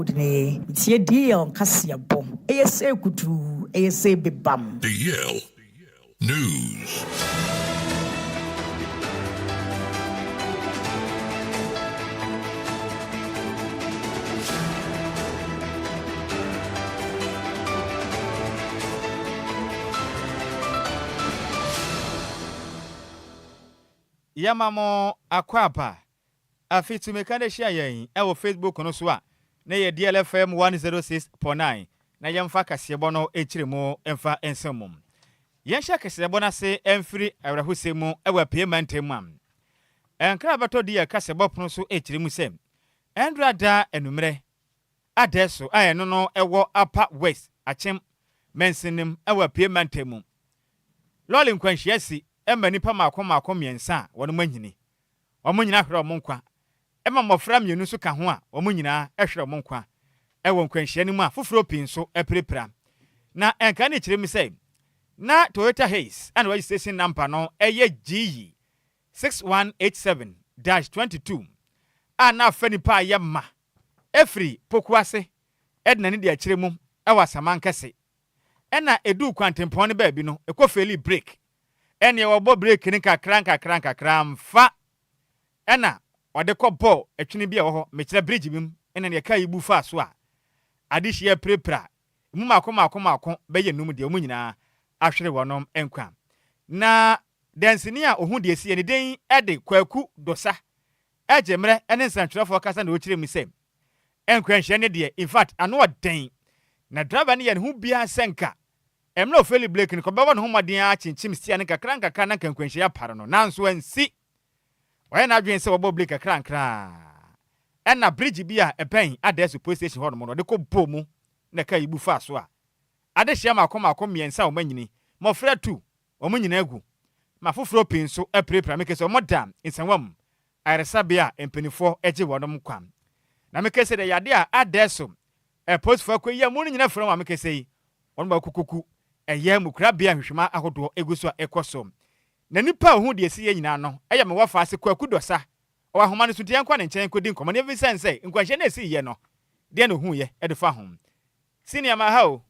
Code nie. Metie DL nkaseɛbɔ. Ɛyɛ sɛ kutuu, ɛyɛ sɛ bebam. DL News. Yɛma mo akwaaba. Afei tumi ka de hyia yɛn wɔ Facebook no so a na yɛ DLFM 106.9 na yɛmfa kaseɛbɔ no nkyerɛ mu mfa nsɛm mu. Yɛnhyɛ kaseɛbɔ no ase mfiri awerɛhosɛm mu wɔ Apuei mantam mu a nkra a bɛtɔ DL kaseɛbɔ pono so kyerɛ mu sɛ ɛndora da anummerɛ Adɛso a ɛno no wɔ Upper West Akyem mansinim wɔ Apuei mantam mu. Lɔɔre nkwanhyia si ma nnipa mmaako mmaako mmiɛnsa a wɔn anyini. Wɔn nyinaa hwere wɔn nkwa. Ɛma mmɔfra mmienu nso ka ho a wɔn nyinaa hwere wɔn nkwa wɔ nkwanhyia no mu a foforɔ pii nso apirapira. Na nkae no kyerɛ mu sɛ na Toyota Hiace a na registration number no yɛ GY 6187-22 a na afa nnipa a ɛyɛ ma firi Pokuase de n'ani di akyire mu wɔ Asamankɛse. Ɛna ɛduu kwantempɔn no baabi no, ɛkɔ feeli brake. Ɛneɛ wɔbɔ brake no nkakra nkakra nkakra amfa. Ɛna ɔde kɔ bɔɔ ɛtwene bi a ɛwɔ hɔ, mekyerɛ bridge bi mu, ɛna neɛ kaa yi bu faa so a adehyeɛ apirapira emu mmaako mmaako mmaako bɛyɛ num deɛ wɔn nyinaa ahwere wɔn nkwa. Na danseni a ɔhu deɛ ɛsiiɛ ne din de Kwaku Dosa gye mmerɛ ne nsɛntwerɛfoɔ kasa na ɔkyerɛ mu sɛ nkwanhyia no deɛ infact ano ɔden na driver no yɛ ne ho biara sɛ nka mmerɛ ɔfeli brake no kɔbɛbɔ ne ho mmɔden ara kyinkyim steer no nkakra nkakra na nka nkwanhyia apare no nanso ansi. Wayɛ n'adwene sɛ wɔbɔ brake kakrankra a ɛna bridge bi a ɛbɛn Adeso police station hɔnom no ɔde kɔ bɔɔ mu na kaa yi bu faa so a adehyeɛ mmaako mmaako mmiɛnsa a wɔanyini, mmɔfra tu wɔn nyinaa agu ma afoforɔ pii nso apirapira. Mekɛ sɛ wɔda nsɛnwa mu ayaresabea a mpanimfoɔ gye wɔn nkwa. Na mekɛ sɛ deɛ yadeɛ a Adeso apolisifoɔ akɔyi amu no nyinaa firi wɔn a mekɛ sɛ yi wɔn baako koku ɛyɛ mukurabea nhwehwɛmu ahodoɔ gu so a ɛkɔ so. Na nipa a ohuu deɛ ɛsiiɛ nyinaa no yɛ me wɔfa ase Kwaku Dɔsa. Ɔwɔ ahoma no so nti yɛnkɔ ne nkyɛn nkɔdi nkɔmmɔ na yɛmmisa no sɛ nkwanhyia no a ɛsiiɛ no, deɛn na ohuuiɛ de fa ho. Senior, maha o.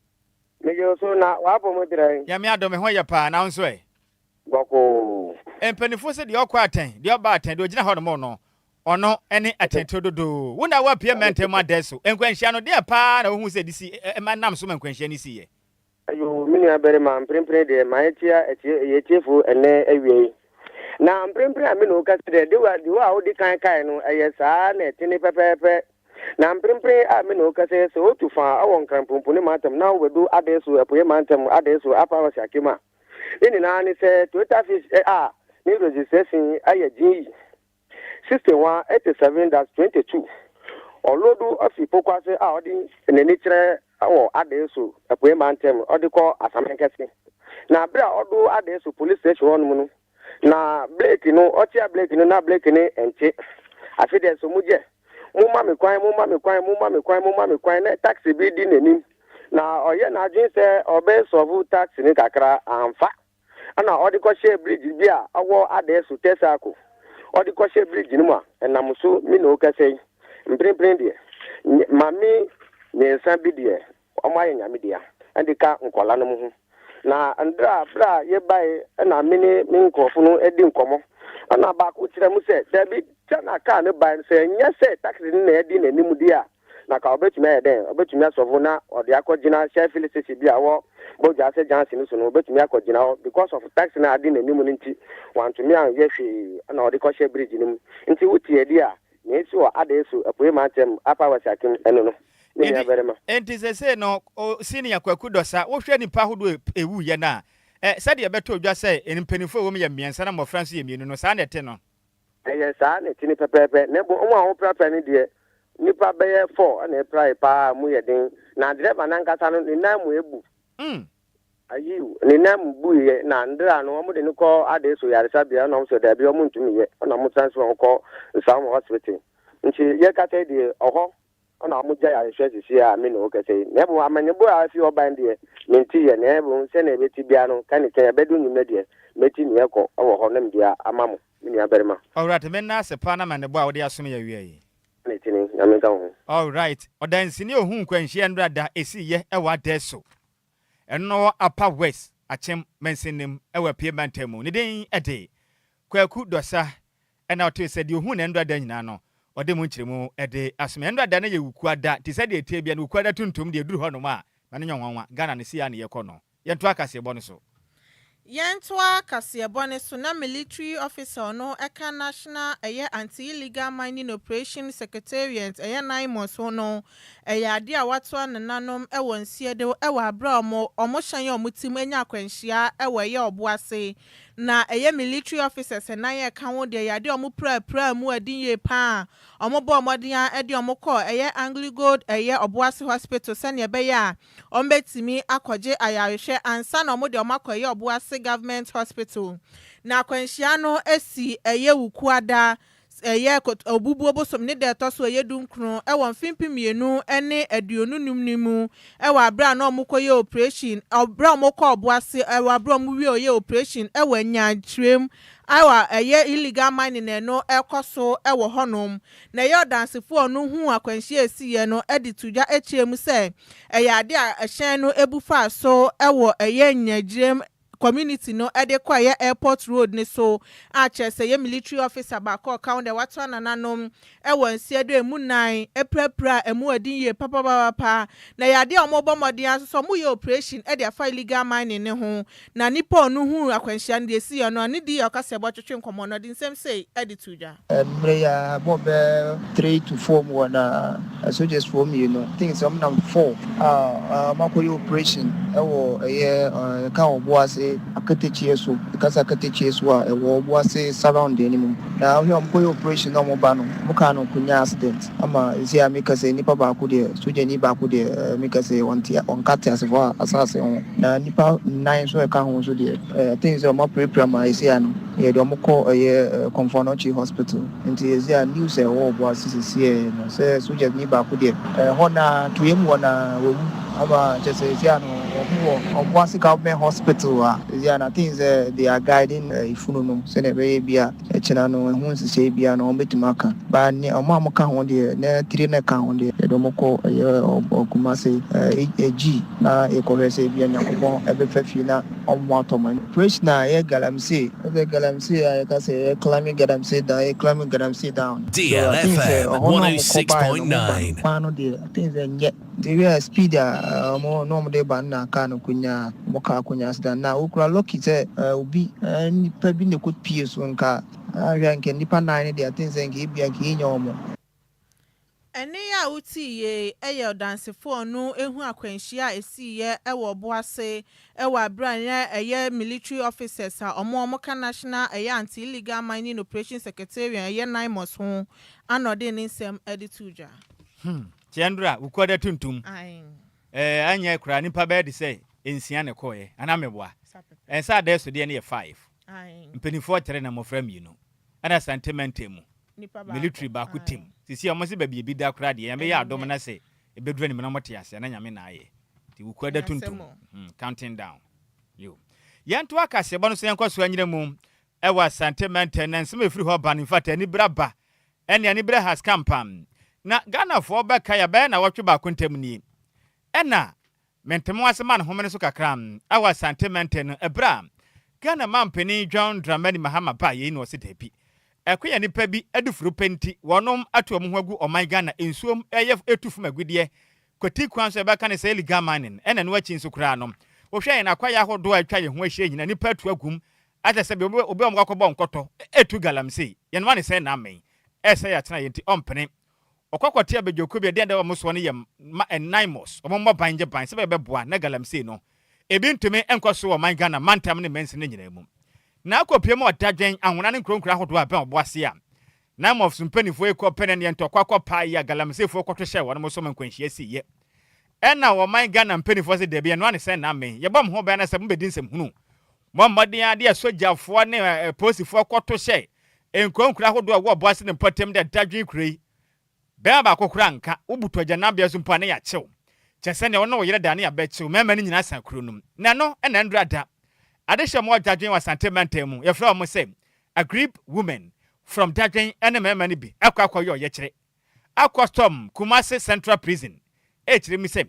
Megye wo so, na w'abɔ mu trɛn. Nyame adom, me ho yɛ paa, na wo nso ɛ? Bɔkoo. Mpaninfoɔ se deɛ ɔkɔ atɛn, deɛ ɔba atɛn, deɛ ɔgyina hɔ nom no, ɔno ne atɛnturo dodoo. Wo na woapue mmɛntɛm mu adɛso. Nkwanhyia no, deɛn paa na wohuu sɛ ɛde si, ɛma nam so ma nkwanhyia no siiɛ? Ayo, me nua barima, mprempren deɛ matia atie yɛn atiefo ɛnnɛ awia yi. Na mprempren a me ne wo kasa deɛ, de wa de wo a wodi kan kae no, ɛyɛ saa na ɛtene pɛpɛɛpɛ. Na mprempren a me ne wo kasa yi, sɛ wotu fa wɔ Nkranpomponi mantam na wobɛdu Adeso, Apuei mantam, Adeso, Upper West Akim a, ne nyinaa ne sɛ Toyota Fish a ne registration yɛ GE 61 87-22. Ɔloodu afi Pokuase a ɔde n'ani kyerɛ wɔ Adeeso Apuei Mantam ɔde kɔ Asamankɛse. Na bere a ɔduu Adeeso Police Station hɔnom no, na blake no, ɔkyea blake no na blake no nte. Afei deɛ sɛ mogyɛ, momma me kwan, momma me kwan, momma me kwan, momma me kwan, na taxi bi di n'anim. Na ɔyɛ n'adwene sɛ ɔbɛsɔvo taxi no kakra, amfa. Ɛnna ɔde kɔhyɛɛ bridge bi a ɔwɔ Adeso Texaco. Ɔde kɔhyɛɛ bridge no mu a ɛnam so me ne wo kasa yi. Mprempren deɛ, mame mmiɛnsa bi deɛ, wɔayɛ Nyame dea de ka nkwadaa no ho. Na ndra berɛ a yɛbae na me ne me nkurɔfo no di nkɔmmɔ. Ɛnna baako kyerɛ mu sɛ, dabi, sɛ na kaa no bae no, sɛ ɛnyɛ sɛ taxi no na ɛdi n'anim deɛ a, Na ka ɔbɛtumi ayɛ dɛn? Ɔbɛtumi asɔvo na ɔde akɔgyina Shell filling station bi a ɛwɔ Bɔdwaase junction no so no, ɔbɛtumi akɔgyina hɔ. Because of taxi no a adi n'anim no nti, wantumi anyɛ hwee ɛna ɔde kɔhyɛ bridge no mu. Nti wote adi a, nea esi wɔ Adeeso, Apuei Mantam, Upper West Akim, ɛno no, me nua barima. Enti seesei no, Senior Kwaku Dɔsa, wohwɛ nnipa ahodoɔ a ɛwuiɛ no a, sɛdeɛ ɛbɛtɔ dwa sɛ mpanimfoɔ a ɛwɔ mu yɛ mmiɛnsa na mmɔfra nso yɛ mmienu no, saa na ɛte no? Ɛyɛ saa na ɛte no pɛpɛɛpɛ. Na mmom wɔn a wɔprapra no deɛ, nnipa bɛyɛ four na ɛprae paa a emu yɛ den. Na driver no ankasa no, ne nan mu abu. Ayiw, ne nan mu buiɛ. Na ndra no, wɔde no kɔ Adeso yaresabea, ɛna wɔn sɛ daabi, wɔntumi nyɛ. Ɛna wɔn transfer wɔn kɔ Nsawam Hospital. Nti yɛkasa yi deɛ, ɔhɔ na wɔgyae ayɛhwɛ seesei a me ne wo kasa yi. Na mmom amanneɛbɔ a afi hɔ bae no deɛ, menteeɛ, na mmom sɛnea ɛbɛte biara no, ka ne kan, ɛbɛdu anwummerɛ deɛ, mɛti nea ɛkɔ wɔ hɔ na mede ama mo, me nuabarima. Ɔwurade, menna ase paa na amanneɛbɔ a wode asom yɛn awia yi. Ne tene. Nyame nka wo ho. Alright, ɔdansini a ohuu nkwanhyia nnora da esiiyɛ wɔ Adɛso, ɛno wɔ Upper West Akyem mansin mu wɔ Apue mantam mu. Ne din de Kwaku Dɔsa ɛna ɔtee sɛ deɛ ohuu no nnora da nyinaa no, ɔde mu nkyerɛmu de asom. Nnora da no yɛ Wukuada, nti sɛdeɛ ɛteɛ biara no Wukuada tuntum deɛ ɛduru hɔnom a, ma no nyɛ nwanwa. Ghana no sei ara na yɛkɔ no. Yɛntoa kaseɛbɔ no so. Yɛntoa kaseɛbɔ no so na military officer ɔno ɛka National ɛyɛ Anti-Illegal Mining Operation Secretariat ɛyɛ NAIMOS ho no, ɛyɛ adeɛ a watoa nenanom ɛwɔ nsiɛdo ɛwɔ abere a ɔmo hyɛn a ɔmo tim anya akwanhyia ɛwɔ ɛyɛ Ɔboase, na ɛyɛ military officers ɛnan ɛka ho deɛ, ɛyɛ adeɛ a ɔmo pirapira mu ɛden yie paa. Ɔmo bɔ ɔmɔden a ɛde ɔmo kɔ ɛyɛ Anglo Gold ɛyɛ Ɔboase Hospital sɛnea ɛbɛyɛ a ɔmo bɛtumi akɔgye ayarehwɛ ansa na ɔmo de ɔmo akɔ ɛyɛ Ɔboase Government Hospital. Na akwanhyia no esi ɛyɛ Wukuada, ɛyɛ Obubuo bosom ne da ɛtɔ so ɛyɛ 19 ɛwɔ 2025 no mu, ɛwɔ abere a na ɔmo kɔyɛ operation, abere a ɔmo kɔ Ɔboase, ɛwɔ abere a ɔmo wie ɔyɛ operation ɛwɔ Nyankyerɛm ɛwɔ ɛyɛ illegal mining na ɛno ɛkɔ so ɛwɔ hɔnom. Na ɛyɛ ɔdansefoɔ no hu akwanhyia esiiɛ no ɛde to dwa akyerɛ mu sɛ ɛyɛ ade a ɛhyɛn no ebu fa so ɛwɔ ɛyɛ Nyankyerɛm community no ɛde kɔ ɛyɛ Airport Road ne so a, kyerɛ sɛ ɛyɛ military officer baako a ɔka ho deɛ wato anananom ɛwɔ nsia do emu nan apirapira a emu ɛden yie papapapa. Na ɛyɛ adeɛ a wɔbɔ mmɔden aso sɛ wɔyɛ operation ɛde afa illegal mining ne ho. Na nipa a ɔno hu akwanhyia no deɛ esi yɛ no, ɔne di yɛ ɔkasa ɛbɔ twetwe nkɔmɔ no, ɔde nsɛm sei ɛde to dwa. Mmerɛ yi a bɔ bɛɛ 3 to 4 mu wɔ na soldiers foɔ mmienu think sɛ ɔmo nam 4 a ɔmo akɔyɛ operation ɛwɔ ɛyɛ ɛka Ɔboase Akatakyie so, ɛkasa Akatakyie so a ɛwɔ Ɔboase surrounding no mu. Na wohwɛ, ɔmo kɔyɛ operation na ɔmo ba no, ɔmo kaa no konya accident ama esi a meka sɛ nipa baako deɛ, sogyani baako deɛ, meka sɛ ɔnte ɔnka te asefoɔ a asase ho, na nipa nnan nso ɛka ho nso deɛ, think sɛ ɔmo apirapira ma esi a no yɛde ɔmo kɔ ɛyɛ Komfo Anokye Hospital. Nti esi a news a ɛwɔ Ɔboase sisi ɛ no sɛ sogyani baako deɛ, ɛhɔ na toyɛ mu hɔ na wawu ama kyerɛ sɛ esi a no ɔmo wɔ Ɔboase Government Hospital a esi a na think sɛ they are guiding ifunu no sɛnea ɛbɛyɛ bi a ɛkyina no ɛho nhyehyɛe bi a no ɔmo bɛtumi aka ba ne ɔmo a ɔmo ka ho deɛ, na tiri na ka ho deɛ, yɛde ɔmo kɔ ɛyɛ Kumase ɛgyi na yɛkɔhwɛ sɛ ebi a Nyankopɔn ɛbɛfa fie na ɔmo atɔ mo. Operation a ɛyɛ galamsey, ɛsɛ galamsey a yɛka sɛ ɛyɛ climbing galamsey down, ɛyɛ climbing galamsey down. So I think sɛ DLFM ɔhɔ na ɔmo kɔ baeɛ no, ɔmo ba no 106.9. Kwan no deɛ, I think sɛ nyɛ nti wi a speed a ɔmo na ɔmo de ba no na kaa no konya ɔmo kaa konya accident. Na okura lucky sɛ obi nipa bi na ɛkɔ pie so, nka ahwɛ nka nipa nnan no deɛ, I think sɛ nka ebia nka yɛnya ɔmo. Ɛne a wotii yie ɛyɛ ɔdansefoɔ no ehu akwanhyia a esiiɛ ɛwɔ Ɔboase ɛwɔ abere a na ɛyɛ military officers a ɔmo ka National ɛyɛ Anti-Illegal Mining Operation Secretariat ɛyɛ NAIMOS ho ana ɔde ne nsɛm ɛde to dwa. Kyɛn dora Wukuada tuntum. Aye. Anyɛ koraa nipa bɛyɛ de sɛ nsia ne kɔɔɛ anaa meboa? Ɛnsa adɛ so deɛ no yɛ five. Mpanimfoɔ tere na mmɔfra mmienu, ɛna Asante mantam mu nipa baako. Military baako tim sisi a ɔmo sɛ baabi ebi da koraa deɛ, Nyame yɛ adom na sɛ ebɛduru anim na ɔmo te ase na Nyame na ayɛ. Nti Wukuada Ɛyɛ tuntum. asɛm o. Counting down yo, yɛnto akaseɛbɔ no so, yɛnkɔ so anyina mu ɛwɔ Asante mantam na nsɛm a ɛfiri hɔ ba no, mfata anibere aba ɛne anibere has come pam na Ghanafoɔ bɛka yɛbɛyɛ na wɔtwe baako ntam nie. Ɛna mentemo ase ma ne home no so kakra ɛwɔ Asante mantam no, ɛberɛ a Ghana mampanin John Dramani Mahama baa yei na ɔse daabi, ɛko yɛ nipa bi adufuru pɛ nti wɔnom ato ɔmo ho agu ɔman Ghana nsuom ɛyɛ etu fam agudeɛ kwati kwan so, ɛbɛka ne sɛ illegal mining. Ɛna no akyi nso koraa no, wohwɛ yɛn akwaeɛ ahodoɔ a atwa yɛn ho ahyia nyina, nipa atu agum akyɛ sɛ obi a ɔmo akɔbɔ nkɔtɔ etu galamsey yɛn ma ne sɛ n'amɛn ɛsɛ yɛ atena yɛn ti ɔmpene ɔkɔkɔte abadwako bi ɛdeɛ dɛ ɔmo soɔ no yɛ ma ɛnaimos ɔmo mmɔ ban gye ban sɛ bɛbɛboa na galamsey no ebi ntumi nkɔ so wɔ ɔman Ghana mantam ne mɛnsi ne nyinaa mu. Na akɔpie mu ɔdadwen ahona ne nkuronkuro ahodoɔ a bɛn Ɔboase a NAIMOS mpanimfoɔ yi kɔ pɛnɛ neɛ ntɔkwa kɔ paa yi a galamseyfoɔ kɔto hyɛ wɔn mo so ma nkwanhyia si yɛ. Ɛna wɔman Ghana mpanimfoɔ sɛ dabi, ɛnoa ne sɛ n'amɛn yɛbɔ mo ho bɛn na sɛ mobɛdi nsɛm hunu mo mmɔden adeɛ sogyafoɔ ne polisifoɔ kɔto hyɛ nkuronkuro ahodoɔ a ɛwɔ Ɔboase ne mpɔtam dɛ dadwen kuro yi bɛrima baako koraa nka wobutu agyanabea so mpo a ne yɛakyew kyɛ sɛ nea ɔne wo yere da ne yɛabɛkyew mmarima no nyinaa san kuro no mu. Na ɛno ɛna ndura da adehyɛ mu ɔdadwen wɔ Asante mantam mu, yɛfrɛ wɔn sɛ Aggrieved Women from Dadwen, ne mmarima no bi ɛkɔ akɔyɛ ɔyɛkyerɛ. Akɔstɔm Kumasi Central Prison ɛkyerɛ mu sɛ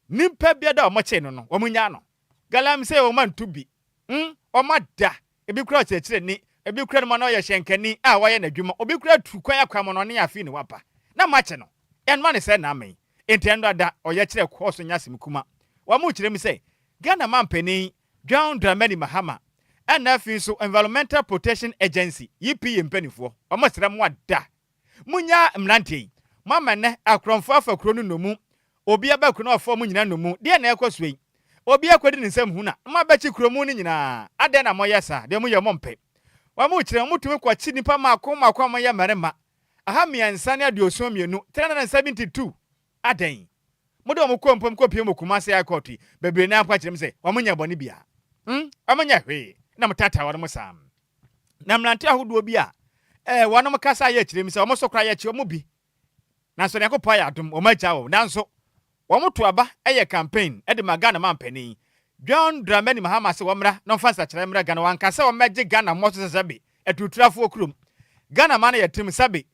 nimpa biara a wɔkyee no no wɔn nyaa no. Galamsey wɔn antu bi. Hmm, wɔn ada. Ebi kura ɔkyerɛkyerɛni, ebi kura no ma na ɔyɛ hyɛnkani a wayɛ n'adwuma, obi kura tu kwan akɔ amannɔne afei na waba. Na moakye no. Ɛnoa ne sɛ na amen. Enti ɛno ada ɔyɛkyerɛ kɔɔ so nyɛ asɛm kuma. Wɔn kyerɛ mu sɛ Ghana manpanin John Dramani Mahama ɛna afei nso Environmental Protection Agency, EPA, mpaninfoɔ, wɔn srɛ mo ada. Munnyaa mmeranteɛ yi. Moama nnɛ akorɔmfoɔ afa kuro no nnommum. Obi aba kuro no afa wɔn nyinaa nnommum. Deɛn na ɛrekɔ soɔ yi? Obi akɔdi ne nsam huna na moabɛkye kuro mu no nyinaa. Adɛn na moyɛ saa? Deɛ moyɛ mompɛ. Wɔkyerɛ, wɔtumi kɔkye nnipa mmaako mmaako a wɔyɛ mmarima 372, 372. Adɛn? Mode wɔn kɔɔ mpom kɔpie mu Kumasi High Court yi, bebree no ara mpo akyerɛ mu sɛ wɔnyɛɛ bɔne biara. Hmm, wɔnyɛɛ hwee na motaataa wɔn saa. Na mmerante ahodoɔ bi a eh, wɔnom kasa yɛ kyerɛ mu sɛ wɔn so koraa yɛkye wɔn bi. Nanso Nyankopɔn ayɛ adom, wɔn agya wɔn. Nanso wɔn to aba yɛ campaign de ma Ghana manpanin John Dramani Mahama sɛ wɔmmra na ɔmfa nsakyeraɛ mmra Ghana. Wanka sɛ wɔmmɛgye Ghana mmɔ so sɛ sɛbe atuturafoɔ kurom. Ghana man no yɛ tem sɛbe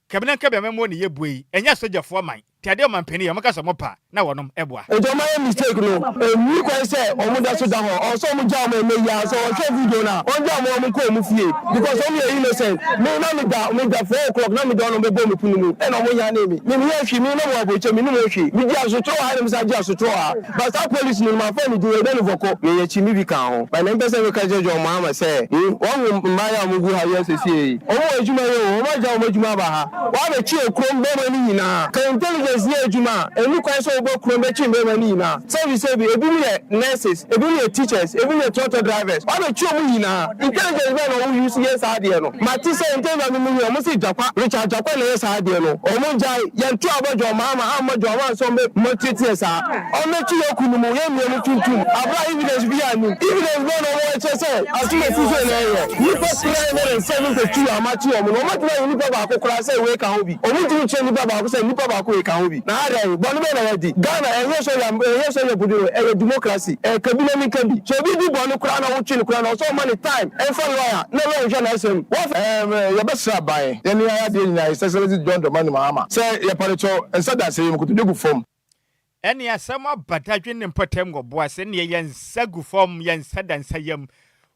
Kabina nka bia mɛmoɔ ne yɛ bue yi ɛnyɛ asogyafoɔ man te adeɛ ɔmanpanin yɛ ɔmo ka sɛ ɔmo pɛ a na wɔnom boa. Nti ɔmo ayɛ mistake no ɛnni kwan sɛ ɔmo da so da hɔ ɔwɔ sɛ ɔmo gya ɔmo ɛnɛ yi ara sɛ ɔhwɛ video no a ɔngya ɔmo ɔmo nkɔ ɔmo fie because ɔmo yɛ innocent me na me da me da 4:00 na me da ɔno bɛbɔ me pono mu ɛna ɔmo nyanee me me meyɛ hwee me na mo abɔkyɛ me nim ho hwee me gye asotorɔ wɔ ha na me san gye asotorɔ wɔ ha But saa police no mafa ne din yɛdɛ no vɔkɔ. Me yɛ kyi me bi ka ho. But na mpɛ sɛ me ka kyerɛ John Mahama sɛ hmm wahu mmayewa a ɔmo gu ha yi asɛsie yi ɔmo wɔ adwuma yɛ oo ɔmo agya ɔmo adwuma aba ha wabɛ kye okurom bɛɛma no nyinaa sɛ intelligence yɛ adwuma a ɛnni kwan sɛ wobɔ kurom bɛ kye mbɛɛma no nyinaa sɛbi sɛbi ebi mo yɛ nurses ebi mo yɛ teachers ebi mo yɛ trɔtrɔ drivers wabɛ kye ɔmo nyinaa intelligence bɛn na ɔmo use yɛ saa adeɛ no mate sɛ intelligence mo hu ɔmo se Jakwa Richard Jakwa na ɛyɛ saa adeɛ no ɔmo ngyae yɛn to aba John Mahama amma John Mahama sɛ ɔmbɛ maltreat yɛ saa. Ɔmmɛkye yɛn kunu mu, yɛn mmea mu tuntum, abere a evidence biara nnim. Evidence bɛn na wɔwɔ kyerɛ sɛ asomasi sei na ɛyɛ? Nnipa 372 a wɔakye wɔn no, wɔatumi ayi nipa baako koraa sɛ wei ka ho bi? Wɔntumi nkyerɛ nipa baako sɛ nipa baako wei ka ho bi. Na adɛn? Bɔne bɛn na yɛadi? Ghana, ɛnyɛ sɔhwɛ, ɛnyɛ sɔhwɛ boduro, ɛyɛ democracy. Ɛyɛ kabila ne nka bi. Sɛ obi di bɔne koraa na wotwe no koraa no, ɛwɔ sɛ wɔma no time mfa lawyer na lawyer nhwɛ n'asɛm. Wɔfa. Ɛɛm, yɛbɛsrɛ aban, yɛne ayɛ adeɛ nyinaa, His Excellency John Dramani Mahama, sɛ yɛpa no kyɛw, nsa da asɛm yi mu, kotodwe gu fam. Ɛne asɛm aba dadwen ne mpɔtam wɔ bo ase neɛ yɛn nsa gu fam, yɛn nsa da nsa yam.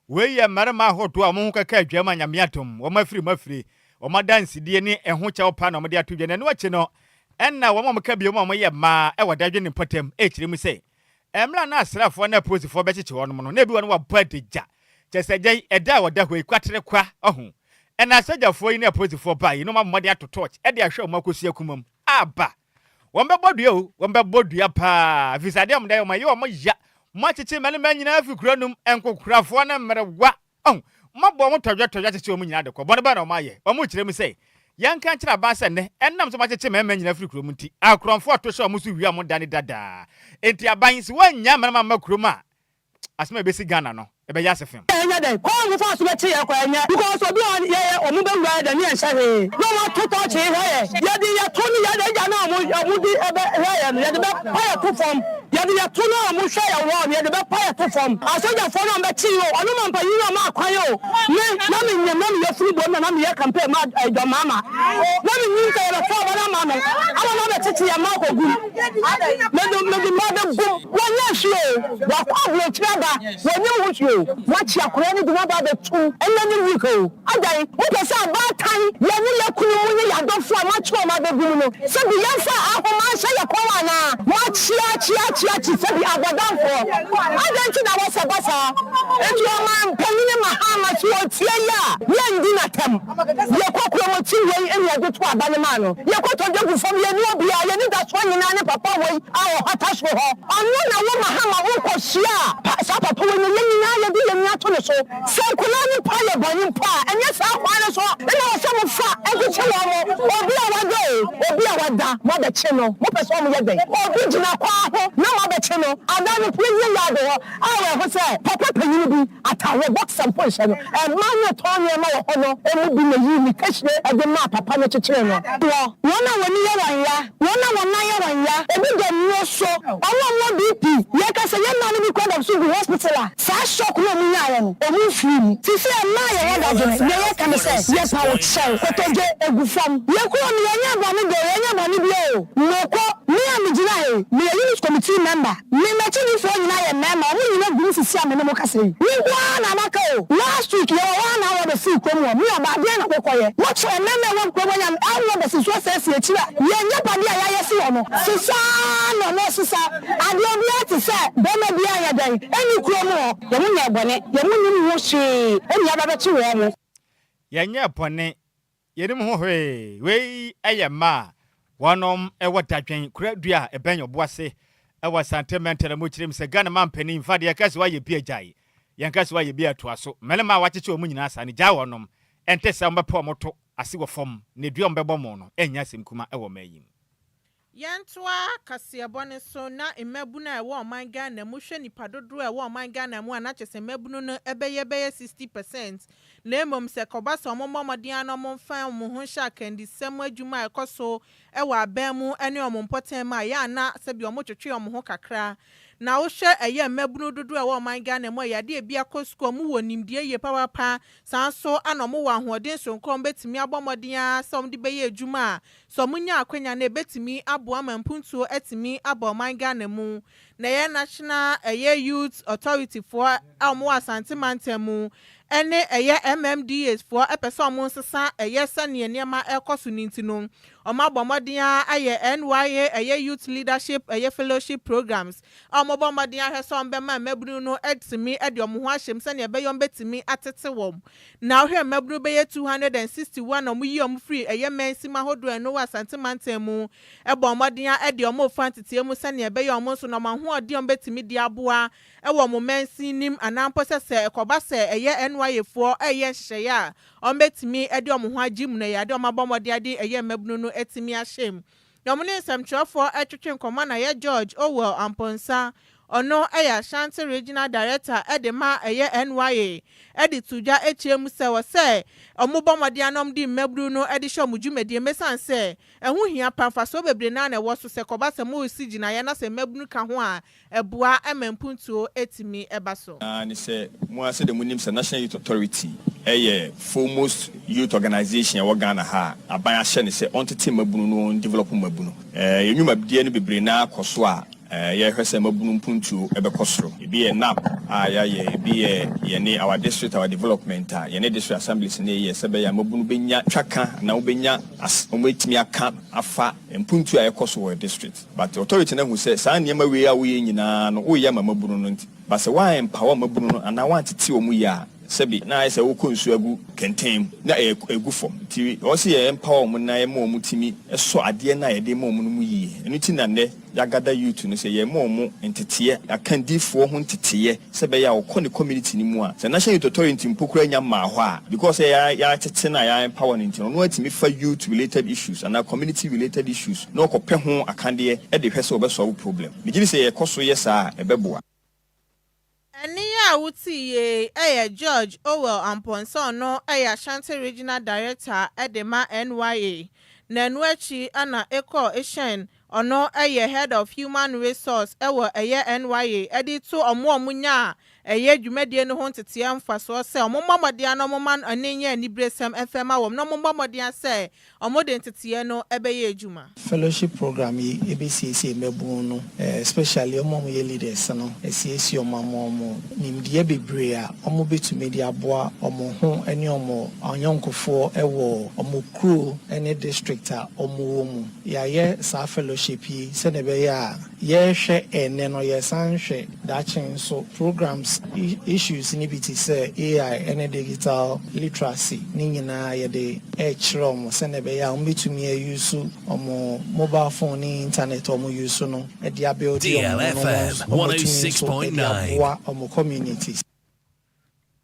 Wei yɛ mmarima ahodoɔ a wɔn ho keka adwam a Nyame adom, wɔn afiri mu afire, wɔn adansedie ne ɛho kyɛw pa na wɔde ato dwa. Na ɛno akyi no, ɛna wɔn a wɔka biom a wɔyɛ mmaa wɔ dadwen ne mpɔtam rekyerɛ mu sɛ, mmerɛ a na asraafoɔ ne apolisifoɔ bɛkyekye wɔnom no, na ebi wɔ no wɔabɔ adagya, kyerɛ sɛ agya yi, ɛda a wɔda hɔ yi, kwatere kwa, ɔho. Ɛna asogyafoɔ yi ne apolisifoɔ baeɛ yi na wɔabɔ mmɔden ato torch de ahwɛ wɔn akɔsi akuma mu aba. Wɔbɛbɔ dua o, wɔbɛbɔ dua paa, ɛfiri sɛ adeɛ a wɔde ayɛ wɔn, ɛyɛ wɔn ya. Moakyekye mmarima nyinaa afi kuro no mu, nkokorafoɔ ne mmerewa. Ɔho, moabɔ wɔn tɔdwɛtɔdwɛ akyekye wɔn nyinaa de kɔ. Bɔne bɛn na wɔayɛ? Wɔrekyerɛ mu sɛ, Yɛnka nkyerɛ aban sɛ nnɛ, ɛnam sɛ moakyekye mmarima nyinaa afiri kurom nti, akorɔmfoɔ ato hyɛ wɔn so wia wɔn da ne da daa. Enti aban, sɛ woannyaa mmarima amma kurom a, Asɛm a ɛbɛsi Ghana no, ɛbɛyɛ ase fem. Ɛnyɛ dɛn kwan a ɔmo faa so bɛkye yɛn koraa ɛnyɛ because obi wɔ hɔ yɛ yɛ ɔmo bɛwura yɛ dɛn ne yɛn nhyɛ hwee na ɔmo ato tɔɔkye hwɛ yɛ yɛde yɛ to ne yɛde gya no a ɔmo ɔmo de ɛbɛ hwɛ yɛ no yɛde bɛ pa yɛ to fam yɛde yɛ to no a ɔmo hwɛ yɛ wɔ no yɛde bɛ pa yɛ to fam asogyafoɔ no a ɔmo bɛkye yɛ o ɔno ma mpanyin no ɔmo akwan o me na me nyim na me yɛ funu bom na na me yɛ campaign ma John Mahama na me nyim sɛ yɛbɛto aba no ama no ama no abɛkyekye yɛn mma akɔ gum mede mede mma bɛ gum. Wɔnyɛ hwee o, wakɔ aburokyire aba, wɔnnim ho hwee o, wɔakye akwadaa no de no aba abɛtum ɛnnɛ ne week o, adɛn mopɛ sɛ abaatan yɛne yɛ kunu mu ne yɛ adɔfo a moakye wɔn abɛgu mu no sɛbi yɛmfa ahoma nhyɛ yɛ kɔn anaa? Moakye akye akye akye sɛbi abɔdamfoɔ, adɛn nti na wɔsɛ ba saa? Enti ɔman panyin Mahama sɛ ɔtie yi a yɛndi no atɛm, yɛkɔ kurom akyi wei ne yɛde to aba no maa no, yɛkɔtɔ dwa gu fam, yɛnni obiara, yɛn anidasoɔ nyinaa ne papa wei a ɔhata soro hɔ, ɔno na wo Mahama wo kɔ hyia a saa papa wei no yɛn nyinaa yɛde yɛn ani ato ne so, sɛ nkwadaa no mpo ayɛ bɔne mpo a ɛnyɛ saa kwan no so na ɛwɔ sɛ mo fa de kye wɔn mo, obi a wada o, obi a wada mo abɛkye no, mo pɛ sɛ wɔn yɛ dɛn, obi gyina kwan ho na mo abɛkye no, adan no pue wie yard hɔ a wɔ ɛho sɛ papa panyini bi ataareɛ boxer mpo nhyɛ no, mmaa no retɔn nneɛma wɔ hɔ no mu bi na yii ne kahyire de maa papa no kyekyeree no. Wɔ wɔn a wɔn ani yɛ wɔn ya, wɔn a wɔn nan yɛ wɔn ya, ebi da nnuro so, wɔn a wɔwɔ BP, yɛka sɛ yɛn mmaa no bi koraa da so gu hospital a, saa shock no a wɔn nyaeɛ no, wɔn mfirii mu. Seesei mmaa a yɛwɔ dadwene, deɛ yɛka ne sɛ, yɛpa wo kyɛw, kotodwe gu fam. Yɛn kurom no, yɛnyɛ bɔne da o. Yɛnyɛ bɔne biara o. Mekɔ, me a megyina ha yi, meyɛ unit committee member. Me m'akyidifɔɔ nyinaa yɛ mmarima, wɔn nyinaa gu mu sisi a me ne mo kasa yi. Me nko ara na maka o. Last week yɛwɔ hɔ a na awɔ bɛsii kurom hɔ, me ɔbaa, deɛn na mokɔyɛ? Mokyerɛ mmarima a ɛwɔ kurom hɔ nyinaa, awɔ bɛsi nsuo asɛe akyiri a yɛn agyapadeɛ a yɛayɛ si hɔ no, sesa ara na wɔresesa adeɛ, obiara te sɛ barima biara nyɛ dɛn nni kurom hɔ. Yɛn nyɛɛ bɔne, yɛn nnim ho hwee, ɛnna yɛaba bɛkye wɔn. Yɛnyɛɛ bɔne, Yɛnnim ho hwee. Wei yɛ mma a wɔnom wɔ dadwen kura dua a ɛbɛn Ɔboase wɔ Asante Mantam mu kyerɛ mu sɛ Ghana manpanin mfa deɛ ɛka sɛ wayɛ bi agyae, yɛnka sɛ wayɛ bi atoa so. Mmarima a wɔakyekye wɔn nyinaa saa no, gyae wɔnom. Ɛnte saa a wɔbɛpɛ wɔn to ase wɔ fam na dua a wɔbɛbɔ mo no nyɛ asɛm kuma wɔ ɔman yi mu. Yɛntoa kaseɛbɔ no so na mmabunu a ɛwɔ ɔman Ghana mu hwɛ nipa dodoɔ a ɛwɔ ɔman Ghana mu a na kyerɛ sɛ mmabunu no bɛyɛ bɛyɛ 60% na mmom sɛ ɛkɔba sɛ wɔmmɔ mmɔden ara na wɔmfa wɔn ho nhyɛ akandisɛm adwuma a ɛkɔ so wɔ aban mu ne wɔn mpɔtam a ɛyɛ a na sɛbi wɔtwetwe wɔn ho kakra. Na wohwɛ ɛyɛ mmabunu dodoɔ a ɛwɔ ɔman Ghana mu a ɛyɛ adeɛ a ebi akɔ sukuu a wɔwɔ nimdeɛ yie papaapa saa nso na wɔwɔ ahoɔden soronko a wɔbɛtumi abɔ mmɔden ara sɛ wɔde bɛyɛ adwuma a Sɛ ɔmo nya akwanya no ɛbɛtumi aboa ma mpuntuo atumi aba ɔman Ghana mu. Na ɛyɛ National ɛyɛ Youth Authority foɔ a ɔmo wɔ Asante mantam mu ɛne ɛyɛ MMDAs foɔ ɛpɛ sɛ ɔmo nsesa ɛyɛ sɛdeɛ nneɛma ɛrekɔ so no nti no ɔmo abɔ mmɔden ara ayɛ NYA ɛyɛ Youth Leadership ɛyɛ Fellowship Programs a ɔmo bɔ mmɔden ahwɛ sɛ ɔmo bɛma mmabunu no atumi ɛde ɔmo ho ahyɛ mu sɛdeɛ ɛbɛyɛ ɔmo bɛtumi atete wɔn Na wohwɛ mmabunu bɛyɛ 261 a wɔyii wɔn firii ɛyɛ mansin ahodoɔ a ɛno wɔ Asante mantam mu, bɔɔ mmɔden ara de wɔn refa nteteɛ mu sɛdeɛ ɛbɛyɛ wɔn nso na wɔn ahoɔden a wɔbɛtumi de aboa wɔ wɔn mansin no mu anaa mpo sɛ sɛ ɛkɔba sɛ ɛyɛ NYA foɔ reyɛ nhyehyɛeɛ a wɔbɛtumi de wɔn ho agye mu no ɛyɛ adeɛ a wɔabɔ mmɔden de ɛyɛ mmabunu no atumi ahyɛ mu. Na wɔne nsɛmtwerɛfoɔ retwetwe nkɔmmɔ na ɛyɛ George Owell Amponsah, ɔno yɛ Ashanti Regional Director de ma ɛyɛ NYA, de too dwa kyerɛ mu sɛ wɔ sɛ wɔbɔ mmɔden ara na wɔde mmabunu no de hyɛ wɔn dwumadie mu ɛsiane sɛ ɛho hia pa, mfasoɔ bebree no ara na ɛwɔ so sɛ ɛkɔba sɛ moresi gyinaeɛ na sɛ mmabunu ka ho a ɛboa ma mpuntuo tumi ba so. Ara ne sɛ, mo ara sɛdeɛ monim sɛ National Youth Authority yɛ foremost youth organisation a ɛwɔ Ghana ha a aban ahyɛ no sɛ ɔntete mmabunu na ɔndevelop mmabunu. Yɛn nnwumadeɛ no bebree no ara kɔ so a yɛrehwɛ sɛ mmabunu mpuntuo bɛkɔ soro. Ebi yɛ NAP a yɛayɛ, ebi yɛ yɛne Our District Our Development a yɛne District Assemblies no reyɛ sɛ ɛbɛyɛ a mmabunu bɛnya twaka anaa wɔbɛnya as wɔbɛtumi aka afa mpuntuo a ɛkɔ so wɔ district. But authority no ahu sɛ saa nneɛma wei a woyɛ nyinaa no woyɛ ama mmabunu no nti, but sɛ woan empower mmabunu no anaa woantete wɔn yie a, sɛbi na ayɛ sɛ wokɔ nsuo agu kɛntɛn mu na ɛgu fam. Nti ɛwɔ sɛ yɛ empower wɔn na yɛma wɔn tumi sɔ adeɛ no a yɛde rema wɔn no mu yie. Ɛno nti na nnɛ yɛagada youth no sɛ yɛrema wɔn nteteɛ, akandifoɔ ho nteteɛ sɛ ɛbɛyɛ a ɔkɔ ne community no mu a, sɛ National Youth Authority mpo koraa nnya mmaa hɔ a, because sɛ yɛatete no a yɛ empower no nti no, ɔno ara tumi fa youth related issues anaa community related issues na ɔkɔpɛ ho akadeɛ de hwɛ sɛ ɔbɛ solve problem. Megye di sɛ yɛkɔ so yɛ saa a, ɛbɛboa. Ɛnne yi a wote yei yɛ George Owell Amponsah ɔno yɛ Ashanti Regional Director de ma NYA na ɛno akyi na ekɔɔ Ehyɛn Ɔno yɛ Head of Human Resource wɔ ɛyɛ NYA de to wɔn a wɔnyaa ɛyɛ dwumadie no ho nteteɛ mfasoɔ sɛ wɔmmɔ mmɔden ara na wɔmma ɛno nyɛ aniberesɛm mfa mma wɔn na wɔmmɔ mmɔden ara sɛ wɔde nteteɛ no bɛyɛ adwuma. Fellowship program yi bɛsiesie mmabun no especially wɔn a wɔyɛ leaders no, asiesie wɔn ama wɔn nimdeɛ bebree a wɔbɛtumi de aboa wɔn ho ne wɔn ayɔnkofoɔ wɔ wɔn kuro ne district a wɔwɔ mu. Yɛayɛ saa fellowship yi sɛdeɛ ɛbɛyɛ a yɛrehwɛ ɛnnɛ no yɛresan hwɛ daakye nso. Programs issues no bi te sɛ AI ne digital literacy ne nyinaa yɛde rekyerɛ wɔn sɛdeɛ ɛbɛyɛ a wɔbɛtumi a use wɔn mobile phone ne internet a wɔn use no de abuild wɔn ho na wɔatumi nso de aboa wɔn communities.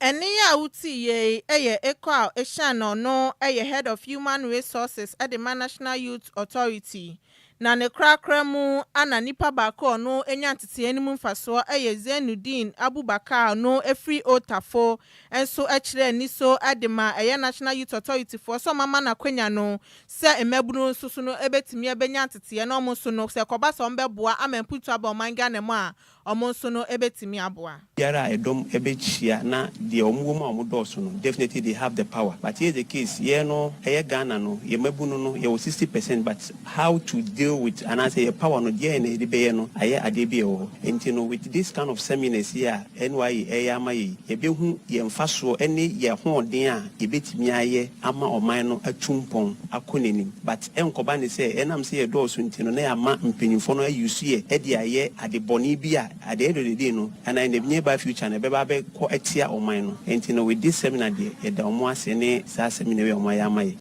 Ɛnne yi a wote yei yɛ Ekow Eshun a ɔno yɛ Head of Human Resources de ma National Youth Authority. Na ne korakora mu ana nipa baako a ɔno anya nteteeɛ no mu mfasoɔ yɛ Zainudeen Abubakar a ɔno firi Old Tafo nso kyerɛ aniso de ma ɛyɛ National Youth Authority foɔ sɛ wɔama no akwanya no sɛ mmabunu nso so no bɛtumi abɛnya nteteeɛ na wɔn nso no sɛ ɛkɔba sɛ wɔbɛboa ama mpuntuo aba ɔman Ghana mu a wɔn nso no bɛtumi aboa. Biara a ɛdɔm bɛhyia na deɛ wɔn wɔ mu a wɔn dɔɔso no definitely they have the power but here's the case yɛn no ɛyɛ Ghana no yɛn mmabunu no yɛwɔ 60% but how to deal with anaasɛ yɛ power no deɛn na yɛde bɛyɛ no ayɛ adeɛ bi a ɛwɔ hɔ nti no with this kind of seminars yi a NYA ɛyɛ ama yɛ yi yɛbɛhu yɛn mfasoɔ ne yɛn ahoɔden a yɛbɛtumi ayɛ ama ɔman no atu mpɔn akɔ n'anim but ɛnkɔba ne sɛ ɛnam sɛ yɛdɔɔso nti no na yɛama mpanyinfoɔ no ayi so yɛ ɛde ayɛ ade bɔne bi a at the end of the day no anaa in the nearby future no ɛbɛba abɛkɔ atia ɔman no nti no with this seminar deɛ yɛda wɔn ase ne saa seminar yi a wɔn ayɛ ama yɛ.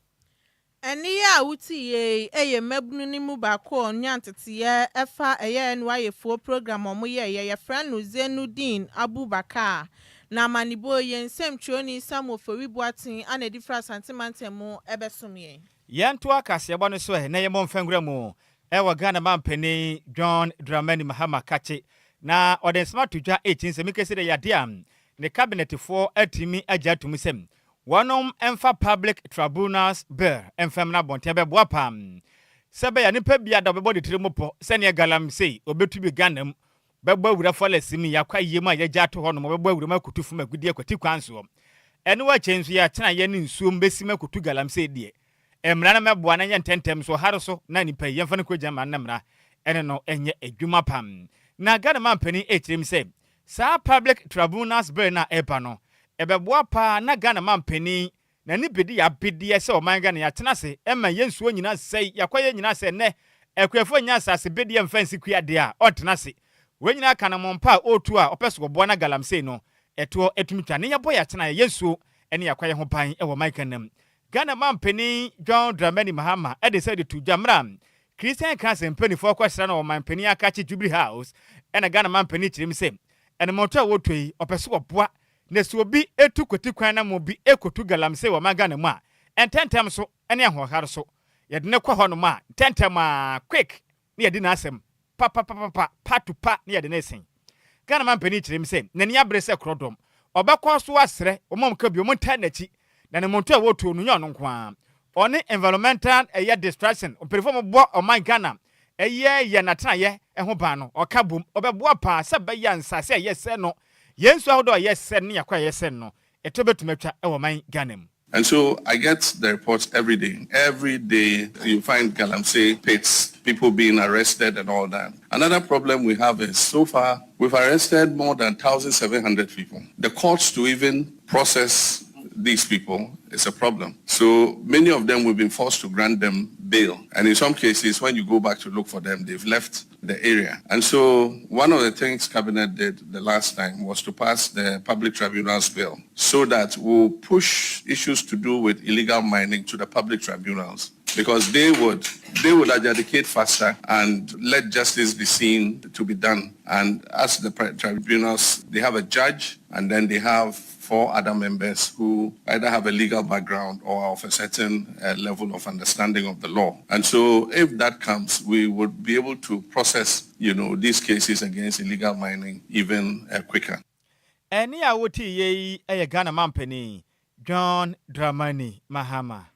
Ɛnne yi a wote yie yi yɛ mmabunu no mu baako a ɔnya nteteeɛ ɛfa ɛyɛ NYA program a wɔyɛeɛ. Yɛfrɛ no Zainudeen Abubakar. Na amanebɔ yi, yɛn nsɛmtwerɛni Samuel Ofori Boateng ana ɛde firi Asante mantam mu ɛbɛsom yɛn. Yɛnto akaseɛbɔ no so ɛ na yɛmmɔ mfɛnwura mu ɛwɔ Ghana mampanin John Dramani Mahama kakye na ɔde nsɛm ato dwa ɛkyi nsɛm kɛsi dɛ yɛade a ne cabinetfoɔ atumi agye atom sɛ wɔnom mfa Public Tribunals Bill mfam no abɔnten bɛboa pam sɛ bɛyɛ nipa bi a da ɔbɛbɔ de tiri mu pɔ sɛneɛ galamsey ɔbɛtu bi Ghana mu bɛbɔ awura forest mu yɛakɔ ayie mu a yɛgya ato hɔ nom ɔbɛbɔ awura mu akotu fam agudi akwati kwan soɔ. Ɛno akyɛ nso yɛatena yɛ ne nsuo mu bɛsi mu akotu galamsey deɛ mmara no mɛboa na nyɛ ntɛntɛm so ɔhare so na nipa yi yɛmfa no kɔgyina ma no mmara ɛne no ɛnyɛ adwuma pam. Na Ghana mampanin ɛkyerɛ mu sɛ saa Public Tribunals Bill no a ɛba no ɛbɛboa paa na Ghana mampanin n'ani bedi yɛabedeɛ sɛ ɔman Ghana yɛatena ase ɛma yɛn nsuo nyinaa sɛe yɛakɔyɛ nyinaa sɛ nnɛ akuafoɔ nya asase bedeɛ mfa nsi kuadeɛ a ɔntena ase. Wɔn nyinaa ka no mpa a ɔretu a ɔpɛ so wɔboa na galamsey no ɛtoɔ ɛtumi twa ne yɛbɔ yɛatena yɛyɛ nsuo ɛne yɛakɔyɛ ho ban ɛwɔ man Ghana mu. Ghana mampanin John Dramani Mahama ɛde sɛ de to dwa mmerɛ Christian Council mpanimfoɔ kɔsra no ɔman panin akakye Jubilee House. Ɛna Ghana mampanin kyerɛ mu sɛ ɛnamɔtɔ a wɔtɔ yi ɔpɛ so wɔboa na sɛ obi etu kwati kwan na mo bi ekotu galamsey wɔ man Ghana mu a ntɛntɛm so ɛne ahoɔhare so yɛde ne kɔ hɔ nom a ntɛntɛm a quick ne yɛde n'asɛm papapapa pa to pa ne yɛde ne sen. Ghana mampanin kyerɛ mu sɛ n'ani abere sɛ korɔdɔm ɔbɛkɔ so asrɛ wɔn a wɔka bi wɔn ntaa n'akyi na ne mɔnto a wɔtuo no nyɛ ɔno nko ara ɔne environmental ɛyɛ destruction mpanyinfoɔ mo bɔ ɔman Ghana ɛyɛ yɛ n'atenayɛ ɛho ban no ɔka bom ɔbɛboa paa sɛ bɛyɛ nsase a ɛyɛ sɛ no yɛn nsuo ahodoɔ a ɛyɛ sɛ no ne yɛkɔ a ɛyɛ sɛ no ɛtɔ bɛtumi atwa ɛwɔ ɔman Ghana mu. And so I get the reports every day. Every day you find galamsey pits, people being arrested and all that. Another problem we have is so far we've arrested more than 1,700 people. The courts to even process these people is a problem. So many of them we've been forced to grant them bail. And in some cases, when you go back to look for them, they've left the area. And so one of the things Cabinet did the last time was to pass the Public Tribunals Bill so that we'll push issues to do with illegal mining to the public tribunals because they would adjudicate faster and let justice be seen to be done. And as the tribunals, they have a judge and then they have four other members who either have a legal background or of a certain level of understanding of the law. And so if that comes, we would be able to process these cases against illegal mining even quicker. Ɛne a wote yie yi yɛ Ghana mampanin John Dramani Mahama.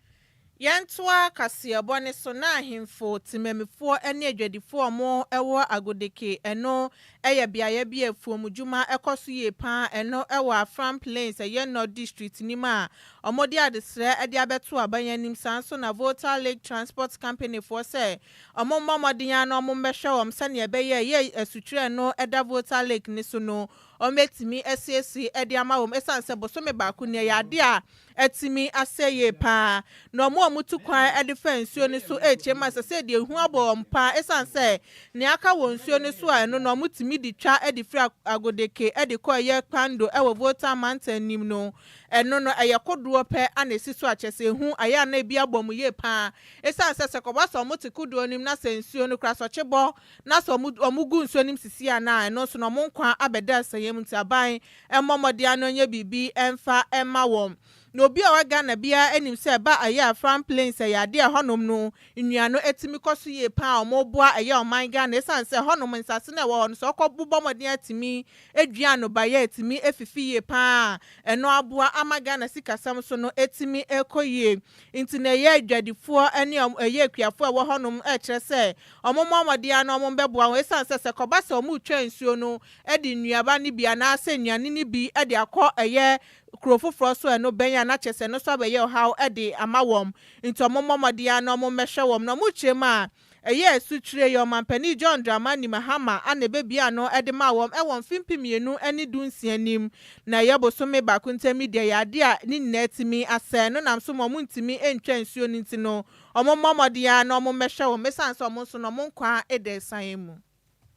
Yɛntoa kaseɛbɔ ne so na ahemfo temamifoɔ ne adwadifoɔ a mo wɔ Agodeke ɛno yɛ beaeɛ bi a afuomdwuma ɛkɔ so yie paa ɛno wɔ Afram Plains ɛyɛ North District nim a wɔde adesrɛ de abɛto aban anim saa nso na Volta Lake Transport Company foɔ sɛ wɔn mmɔ mmɔden a na wɔn mmɛhwɛ wɔn sɛnea ɛbɛyɛ ɛyɛ asutwerɛ no ɛda Volta Lake ne so no wɔn asiesie de ama wɔn ɛsiane sɛ bosome baako ni ɛyɛ adeɛ a ɛtumi asɛ yie paa na wɔn a wɔtu kwan de fa nsuo no so ɛrekyɛ mu asɛ sɛ deɛ ehu abɔ wɔn paa ɛsiane sɛ nea aka wɔ nsuo no so a ɛno no wɔtumi de twa de firi Agodeke de kɔ ɛyɛ Kpando ɛwɔ Volta mantam nim no ɛno no ɛyɛ kodoɔ pɛ ana esi so akyɛ sɛ ehu ayɛ ana ebi abɔ mu yie paa ɛsiane sɛ sɛ kɔba sɛ wɔn te kodoɔ nim na sɛ nsuo no kora sɔkye bɔ na sɛ wɔn gu nsuo nim sisi ana ɛno nso na wɔn nkwa abɛda nsɛyɛ mu nti aban ɛmmɔ mmɔden ano nyɛ biribi ɛmfa ɛma wɔn. Na obi a ɔwɔ Ghana biara nim sɛ ɛba ɛyɛ Afram Plains ɛyɛ adeɛ a ɛhɔnom no nnua no tumi kɔ so yie paa a wɔboa ɛyɛ ɔman Ghana ɛsiane sɛ ɛhɔnom nsase no a ɛwɔ hɔ no sɛ ɔkɔ bobɔ mmɔden atumi dua nnɔbaeɛ a ɛtumi fifi yie paa a ɛno aboa ama Ghana sikasɛm so no atumi kɔ yie. Nti na ɛyɛ adwadifoɔ ne ɛyɛ akuafoɔ a ɛwɔ hɔnom ɛkyerɛ sɛ wɔmmɔ mmɔden ara na wɔmmɛboa wɔn ɛsiane sɛ sɛ kɔba sɛ wɔretwa nsuo no de nnuaba no bi anaasɛ nnuane no bi de akɔ ɛyɛ kuro foforɔ so a ɛno bɛn a na kyerɛ sɛ ɛno nso abɛyɛ ɔhaw de ama wɔn. Nti wɔmmɔ mmɔden ara na wɔmmɛhwɛ wɔn. Na wɔkyerɛ mu a, ɛyɛ asutire yi Ɔmanpanin John Dramani Mahama na ɛbɛbue ano de maa wɔn wɔ mfe 2016 nim. Na ɛyɛ bosome baako ntam yi deɛ ɛyɛ adeɛ a ne nyinaa atumi asɛe. Ɛno nam so ma wɔntumi ntwa nsuo no nti no, wɔmmɔ mmɔden ara na wɔmmɛhwɛ wɔn ɛsiane sɛ wɔn nso no wɔn nkwa da asiane mu.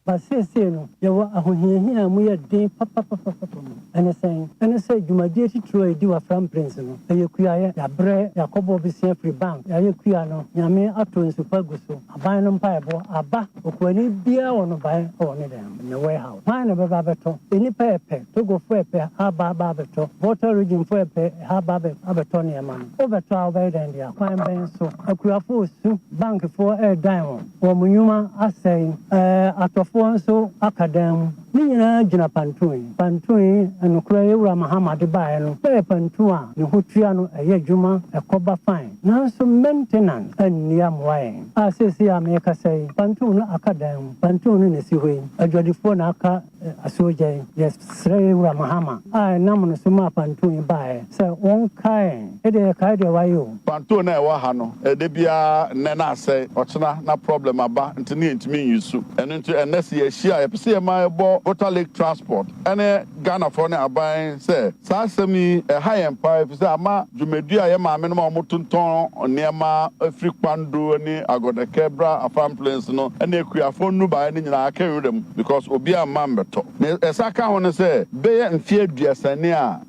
But seesei no, yɛwɔ ahohiahia a emu yɛ den papapapapa mu. Ɛne sɛn? Ɛne sɛ dwumadie titiriw a yɛdi wɔ Afram Plains no, ɛyɛ kuayɛ. Yɛabrɛ, yɛakɔbɔ bosea firi bank, yɛayɛ kua no, Nyame ato nsu pa agu so, aban no mpaebɔ aba, okuani biara wɔ nnɔbaeɛ wɔ ne dan mu, ne warehouse. Hwan na ɛbɛba abɛtɔ? Nnipa ɛpɛ, Togofoɔ ɛpɛ ha aba aba abɛtɔ, Volta Regionfoɔ ɛpɛ ha aba abɛtɔ nneɛma no. Wobɛtɔ a wobɛyɛ dɛn de a? Kwan bɛn so? Akuafoɔ resu, bankfoɔ redan wɔn. Wɔn nnwuma asɛe, atɔfoɔ nso aka dan mu. Ne nyinaa gyina pantoon yi. Pantoon yi, nokorɛ yɛ Wura Mahama de baeɛ no, sɛ ɛyɛ pantoon a ne ho tua no, ɛyɛ adwuma, ɛkɔ ba fine. Nanso maintenance anni ammoa yɛn. A seesei a merekasa yi, pantoon no aka dan mu. Pantoon no na ɛsi hɔ yi. Adwadifoɔ na aka Asogya yi, yɛsrɛ yɛn Wura Mahama a ɛnam no so maa Pantone yi baeɛ sɛ ɔnkae yɛn. Yɛdeɛ yɛkae deɛ wayɛ o. Pantone a ɛwɔ ha no, da biara nnɛ na asɛe, ɔkyena na problem aba nti ne yɛntumi nuse. Ɛno nti ɛnnɛ sɛ yɛahyia a, yɛpɛ sɛ yɛma yɛbɔ Volta Lake Transport ne Ghanafoɔ ne aban sɛ saa asɛm yi ɛha yɛn paa efisɛ ama dwumadie a yɛn maamenom a wɔtontɔn nneɛma firi Kwando ne Agɔdɛkɛ bra Afram Plains no ne akuafoɔ nnubaeɛ no nyinaa aka nwura mu because obiara mma mmɛtɔ. Nea ɛsan ka ho ne sɛ bɛyɛ mfeɛ 30 ni a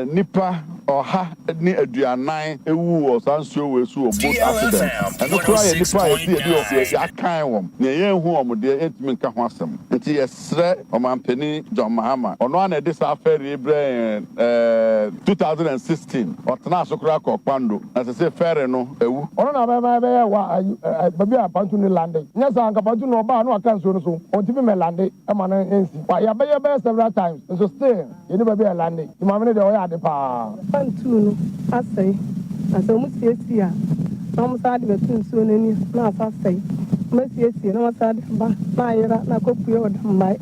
nnipa 140 wuwu wɔ saa nsuo wei so wɔ boat accident. Ɛno koraa yɛ nnipa a yɛse yɛde yɛakan wɔn. Nea yɛnhu wɔn deɛ yɛntumi nka ho asɛm. Nti yɛsrɛ Ɔmanpanin John Mahama, ɔno ara na ɛde saa ferry yi brɛɛ yɛn 2016, ɔtenaa so koraa kɔɔ Kpando, na sesei ferry no awu. Ɔno na ɔbɛma ɛbɛyɛ wa ayi ɛ baabi a pantu no lande. Nyɛ saa anka pantu no ɔba a na waka nsuo no so, ɔntumi mmɛ lande ma no nsi. Wa yɛabɛyɛ bɛyɛ several times nso still yɛnni baabi a ɛlande. Nti maame no deɛ ɔyɛ ade paa. Pantu no asɛe, na sɛ wɔsiesie a, na wɔsan de bɛto nsuo no ani a, na asa asɛe. Wɔasiesie na wɔasan de aba na ayera na akɔpue wɔ Dambae.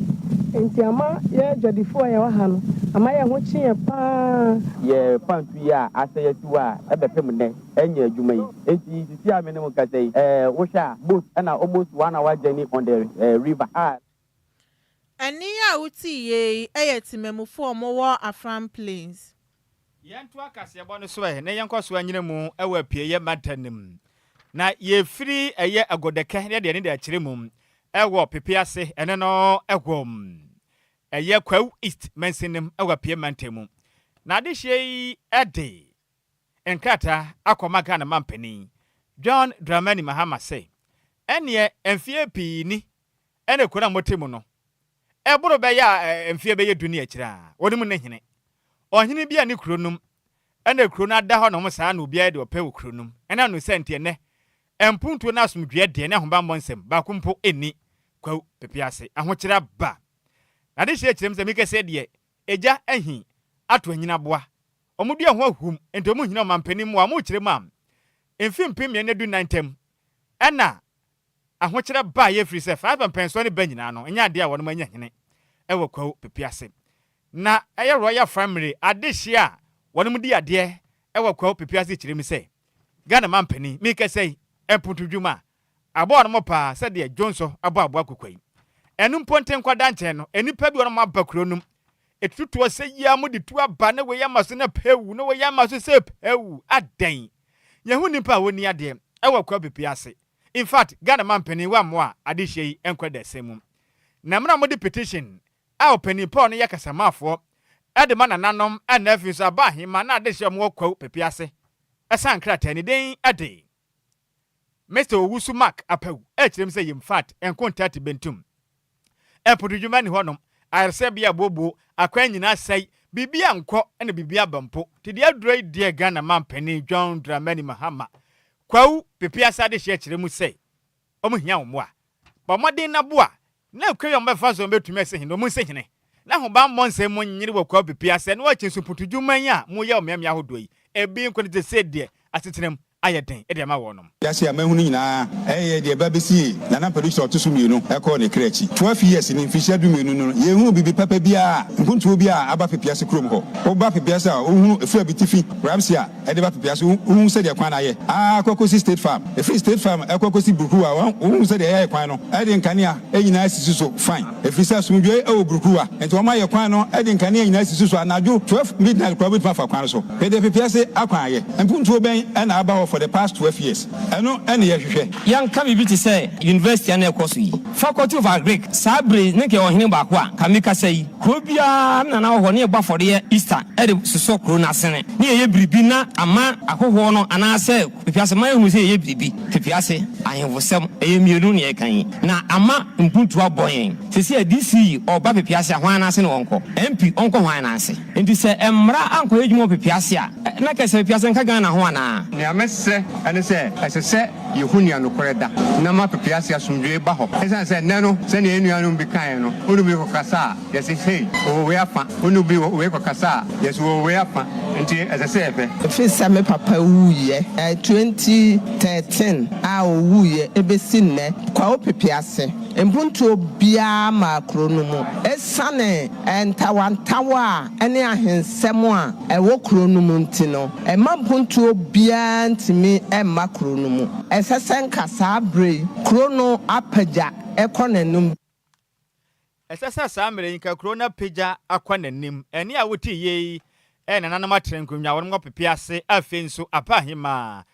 Enti ama yɛn adwadifoɔ a yɛwɔ ha no, ama yɛn ho kye yɛn pa ara. Yɛ pantu yi a asɛe asi hɔ a ɛbɛpem nnɛ ɛnyɛ adwuma yi. Enti sisi a me ne mo kasa yi, eh, wohwɛ a boat ɛna almost one hour journey on the eh, river a. Ɛnne a wotiiɛ yi yɛ temammufoɔ a wɔwɔ Afram Plains. Yɛntoa kaseɛbɔ no so ɛ na yɛnkɔ so anyina mu wɔ apueeɛ mantam no mu. Na yɛfiri ɛyɛ Agodɛkɛ na yɛde yɛn ani de akyerɛ mu wɔ Pepe ase, ɛno no wɔ ɛyɛ Kwawu East mansin no mu wɔ apueɛ mantam mu. Na adehyeɛ yi de nkrataa akɔma Ghana mampanin John Dramani Mahama sɛ ɛneɛ mfeɛ pii ni ɛna kuro no a mote mu no ɛboro bɛyɛ a mfeɛ bɛyɛ du ne akyire a wɔnom ne hene. Ɔhene bi a ne kuro nom ɛna kuro no ada hɔ nom saa na obiara de ɔpɛ wɔ kuro nom ɛna no sɛ nti ɛnɛ mpuntuo ne asomdwoeɛ deɛ ne ahobammɔ nsɛm baako mpo nni Kwawu Pepe ase. Ahokyere aba. Na adehyeɛ kyerɛ mu sɛ mekɛseɛ deɛ egya ahi ato anyina boa. Wɔn dua ho ahum nti wɔn nhina ɔmanpanin mmoa. Wɔn kyerɛ mu a mfe 2014 ntam ɛna ahokyerɛ baeɛ ɛfiri sɛ saa mpɛnpɛnsoɔ no ba nyinaa no ɛnyɛ adeɛ a wɔnom anya hene wɔ Kwawu Pepe ase. Na ɛyɛ Royal Family adehyeɛ a wɔnom di adeɛ wɔ Kwawu Pepe ase kyerɛ mu sɛ Ghana mampanin mekasa yi mpontodwuma a abɔ wɔnom paa sɛdeɛ dwonsɔ abɔ aboa kokwa yi. Ɛno mpo nte nkwadaa nkyɛn no nnipa bi wɔnom aba kuro nom ɛtututoɔ sɛ yi a mode tu aba na wei ama so na pɛwu na wei ama so sɛ pɛwu adɛn yɛhu nnipa a wɔnni adeɛ wɔ Kwawu Pepe ase. In fact, Ghana manpanin wammoa adehyeɛ yi nkɔ dasɛm mu. Na mmerɛ a wɔde petition a ɔpanin Paul no yɛ kasamafoɔ de ma nananom ɛna afei nso aba ahemma na adehyeɛ a wɔwɔ Kwawu Pepe ase ɛsan krataa ni den de Mister Owusu Mark Apawu ɛkyerɛ mu sɛ yim fact nkontaa te bentum. Mpotodwuma nni hɔnom, ayaresabea abuobuo, akwan nyinaa asɛe, Biribi ankɔ na biribi aba mpo. Nti deɛ aduro yi deɛ Ghana manpanin John Dramani Mahama, Kwawu Pepease adehyeɛ kyerɛ mu sɛ wɔn hia wo mmoa. Bɔ mmɔden na boa na kwan a wɔbɛfa so a wɔbɛtumi asi hene, wɔn nsi hene, na ahobammɔ nsɛm mu nyere wɔ Kwawu Pepease ɛno akyi nso mpotudwuma yi a moyɛ wɔ mmeammea ahodoɔ yi, ebi nko ne te sɛ deɛ asetenam ayɛ den de ama wɔnom. Wiase a mahunu nyinaa, ɛyɛ deɛ ɛba bɛsiee Nana Mpadu a ɔto so mmienu kɔɔ ne kra akyi. 12 years ni, mfirihyia dumienu no, yɛnhunuu biribi papa biara, mpuntuo biara a aba Pepease kurom hɔ. Woba Pepease a, wohunu ɛfiri Abitifi, Ramsey a ɛde ba Pepease, wohu sɛdeɛ kwan no ayɛ ara kɔ kɔsi State Farm. Ɛfiri State Farm kɔ kɔsi Burukuruwa, wohu sɛdeɛ yɛayɛ kwan no de nkanea nyinaa asisi so fine. Ɛfiri sɛ asomdwoeɛ wɔ Burukuruwa, nti wɔayɛ kwan no de nkanea nyinaa asisi so. Anadwo 12 midnight koraa wobɛtumi afa kwan no so. Hwɛ deɛ Pepease akwan ayɛ. Mpuntuo bɛn na aba hɔ for the past 12 years? Ɛno ne yɛhwehwɛ. Yɛnka biribi te sɛ university a na ɛkɔ so yi, Faculty of Agric, saa bere yi na nka yɛwɔ ɔhene baako a, nka mekasa yi, kuro biara na na wɔ hɔ na yɛbɔ afɔreɛ Easter de sosɔ kuro no asene, na yɛyɛ biribi na ama ahɔhoɔ no anaasɛ Pepease man ahunu sɛ yɛyɛ biribi. Pepease ahemfosɛm, ɛyɛ mmienu na yɛka yi, na ama mpuntuo abɔ yɛn. Seesei a DC yi ɔreba Pepease a, hwan nan ase na ɔnkɔ? MP ɔnkɔ hwan nan ase? Enti sɛ mmara ankɔyɛ adwuma wɔ Pepease a, na kɛ sɛ Pepease nka Ghana ho anaa? Nea mɛsrɛ ne sɛ, ɛsɛ sɛ yehu nea nokorɛ da, na ma Pepease asomdwoe ba hɔ. Esiane sɛ nnɛ no, sɛnea yɛn nuanom bi kaeɛ no, wo ne obi kɔkasa a, yɛse, Hei, ɔwɔ wei afa. Wo ne obi wei kɔkasa a, yɛse, Ɔwɔ wei afa. Enti ɛsɛ sɛ yɛhwɛ. Ɛfiri sɛ me papa wuiɛ 2013 a ɔwuiɛ ɛbɛsi nnɛ, Kwawu Pepease mpuntuo biara mmaa kuro no mu. Ɛsiane ntawantawa a ɛne ahensɛm a ɛwɔ kuro no mu nti no, ɛmma mpuntuo biara ntumi mma kuro no mu. Ɛsɛ sɛ nka saa berɛ yi kuro no apagya kɔ n'anim. Ɛsɛ sɛ saa mmerɛ yi nka kuro no apagya akɔ n'anim. Ɛnne a wote yei yɛ nananom atra nkonnwa a wɔnom wɔ pepe ase, afei nso Apa Ahemaa